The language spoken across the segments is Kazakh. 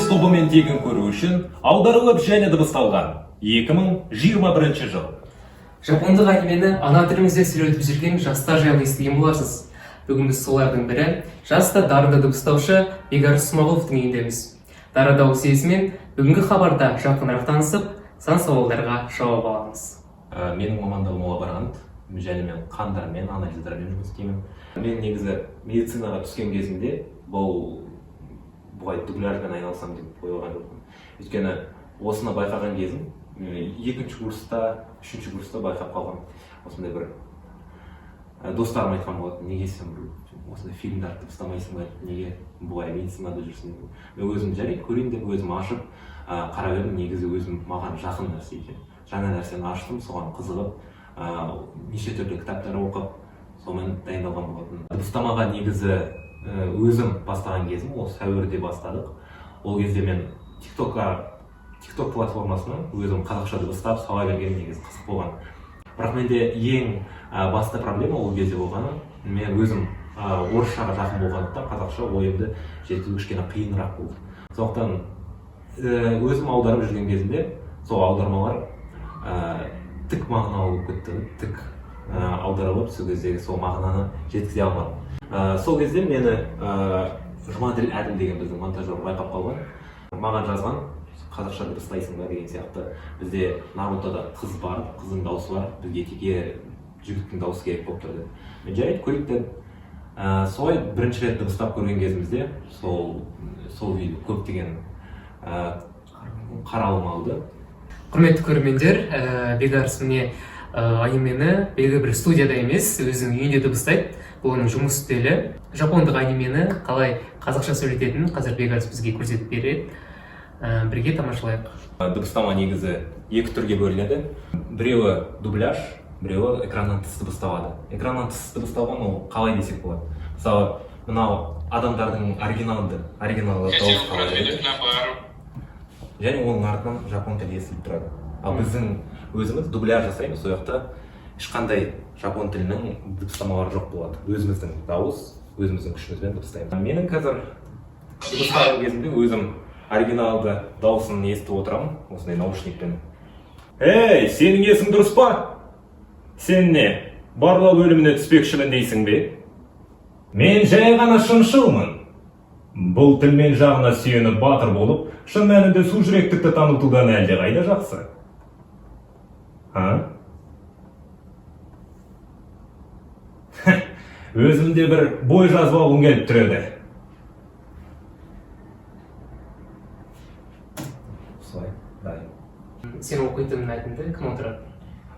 Voice тобымен тегін көру үшін аударылып және дыбысталған 2021 жыл. Жапондық анимені ана тілімізде сөйлетіп жүрген жастар жайлы естіген боларсыз. Бүгін біз солардың бірі, жас та дарынды дыбыстаушы Бекарыс Смағұловтың үйіндеміз. Дара дауыс иесімен бүгінгі хабарда жақынырақ танысып, сан сауалдарға жауап аламыз. Менің мамандығым лаборант және мен қандармен, анализдермен жұмыс істеймін. Мен негізі медицинаға түскен кезімде бұл бұлай дубляжбен айналысамын деп ойлаған жоқпын. Өйткені осыны байқаған кезім екінші курста, үшінші курста байқап қалғанмын. Осындай бір достарым айтқан болатын: неге сен бір осындай фильмдерді дыбыстамайсың ба, неге бұлай медицинада жүрсің деп. Мен өзім жарайды, көрейін деп өзім ашып қарап едім, негізі өзім маған жақын нәрсе екен. Жаңа нәрсені аштым, соған қызығып, неше түрлі кітаптар оқып, сонымен дайындалған болатын. Дыбыстамаға негізі өзім бастаған кезім ол сәуірде бастадық. Ол кезде мен тикток платформасына өзім қазақша дыбыстап сала бергенім негізі қызық болған. Бірақ менде ең басты проблема ол кезде болғаны, мен өзім орысшаға жақын болғандықтан, қазақша ойымды жеткізу кішкене қиынырақ болды. Сондықтан өзім аударып жүрген кезімде сол аудармалар тік мағыналы болып кетті, тік аударылып, сол кездегі сол мағынаны жеткізе алмадым. Сол кезде мені Жұмаділ Әділ деген біздің монтажер байқап қалған, маған жазған: қазақша дыбыстайсың ба деген сияқты, бізде Нарутода қыз бар, қыздың дауысы бар, бізге теке жігіттің дауысы керек болып тұр деп. Мен жарайды, көрейік дедім. Солай бірінші рет дыбыстап көрген кезімізде сол видео көптеген қаралым алды. Құрметті көрермендер, Бекарыс міне анимені белгілі бір студияда емес, өзінің үйінде дыбыстайды. Бұл оның жұмыс үстелі. Жапондық анимені қалай қазақша сөйлететінін қазір Бекарыс бізге көрсетіп береді. Бірге тамашалайық. Дыбыстама негізі екі түрге бөлінеді: біреуі дубляж, біреуі экраннан тыс дыбысталады. Экраннан тыс дыбысталған ол қалай десек болады? Мысалы, мынау адамдардың оригиналды Хотел дауыс қалай продвинуть на пару. және оның артынан жапон тілі естіліп тұрады. Ал біздің өзіміз дубляж жасаймыз, сол жақта ешқандай жапон тілінің дыбыстамалары жоқ болады, өзіміздің дауыс, өзіміздің күшімізбен дыбыстаймыз. Менің қазір дыбыстаған кезімде өзім оригиналды дауысын естіп отырамын осындай наушникпен. Ей, сенің есің дұрыс па? Сен не, барлау бөліміне түспекшімін дейсің бе? Мен жай ғана шыншылмын. Бұл тілмен жағына сүйеніп батыр болып, шын мәнінде су жүректікті танытудан әлдеқайда жақсы. А? Өзім де бір бой жазып алғым келіп тұр еді. Солай, дайын. Сен оқитын мәтінді кім отырады?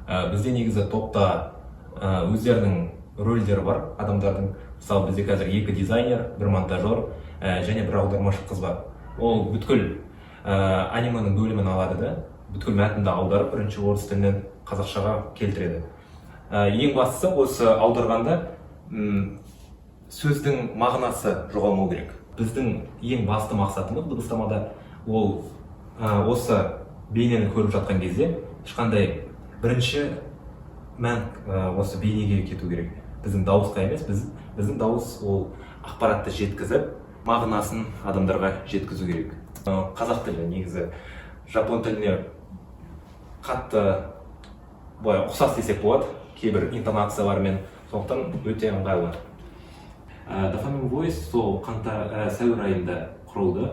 Бізде негізі топта өздерінің рөлдері бар адамдардың. Мысалы, бізде қазір екі дизайнер, бір монтажер және бір аудармашы қыз бар. Ол бүткіл анименің бөлімін алады да, бүткіл мәтінді аударып, бірінші орыс тілінен қазақшаға келтіреді. Ең бастысы, осы аударғанда сөздің мағынасы жоғалмау керек. Біздің ең басты мақсатымыз дыбыстамада ол осы бейнені көріп жатқан кезде ешқандай бірінші мән осы бейнеге кету керек, біздің дауысқа емес. Біздің дауыс ол ақпаратты жеткізіп, мағынасын адамдарға жеткізу керек. Қазақ тілі негізі жапон тіліне қатты былай ұқсас десек болады кейбір интонациялармен, сондықтан өте ыңғайлы. Дофамин Voice сол қаңтар, сәуір айында құрылды.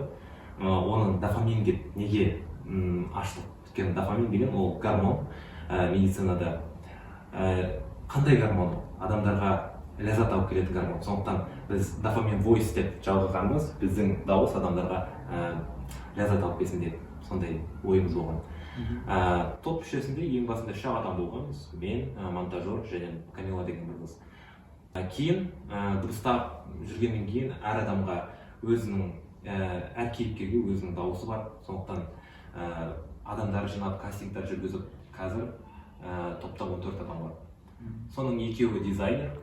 Оның дофамин деп неге аштық? Өйткені дофамин деген ол гормон медицинада. Қандай гормон ол? Адамдарға ләззат алып келетін гормон. Сондықтан біз Дофамин Voice деп жалғағанбыз, біздің дауыс адамдарға ләззат алып келсін деп, сондай ойымыз болған. Топ мүшесінде ең басында үш ақ адам болғанбыз: мен, монтажер және Камила деген бір қыз. Кейін дыбыстап жүргеннен кейін әр адамға өзінің әр кейіпкерге өзінің дауысы бар. Сондықтан адамдар жинап, кастингтар жүргізіп, қазір топта 14 адам бар. Соның екеуі дизайнер,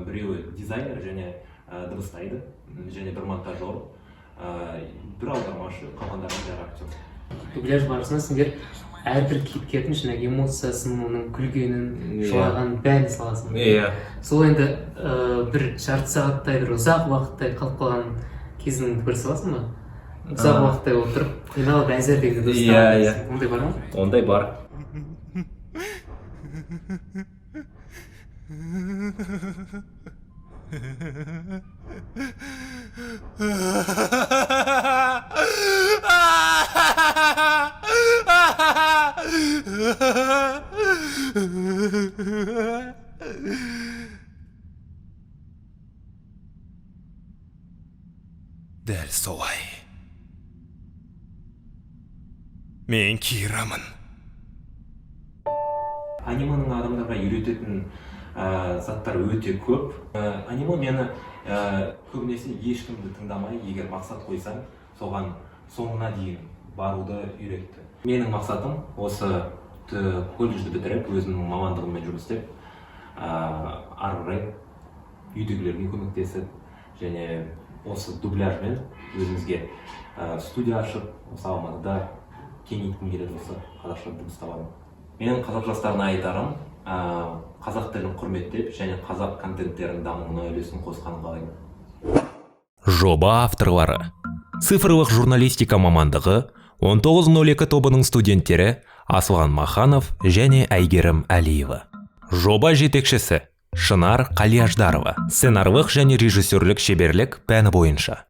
біреуі дизайнер және дыбыстайды, және бір монтажер, бір аудармашы, қалғандарының бәрі актер. Дубляж барысында сендер әрбір кейіпкердің жаңағы эмоциясын, оның күлгенін, Иә. жылағанын, бәрін саласың. Иә. Сол енді бір жарты сағаттай, бір ұзақ уақыттай қалып қалған кезіңді бір саласың ба? Ұзақ уақыттай отырып, қиналып, әзер дегенде Иә, иә. Ондай бар ма? Ондай бар. Дәл солай. Мен Кирамын. Анименің адамдарға үйрететін заттар өте көп. Аниме мені көбінесе ешкімді тыңдамай, егер мақсат қойсаң, соған соңына дейін баруды үйретті. Менің мақсатым осы колледжді бітіріп, өзімнің мамандығыммен жұмыс істеп, ары қарай үйдегілерге көмектесіп және осы дубляжбен өзімізге студия ашып, осы Алматыда кеңейткім келеді осы қазақша дыбыстауын. Менің қазақ жастарына айтарым: қазақ тілін құрметтеп және қазақ контенттерінің дамуына үлесін қосқанын қалаймын. Жоба авторлары: цифрлық журналистика мамандығы 1902 тобының студенттері Асылхан Маханов және Әйгерім Әлиева. Жоба жетекшісі Шынар Қалияждарова. Сценарлық және режиссерлік шеберлік пәні бойынша.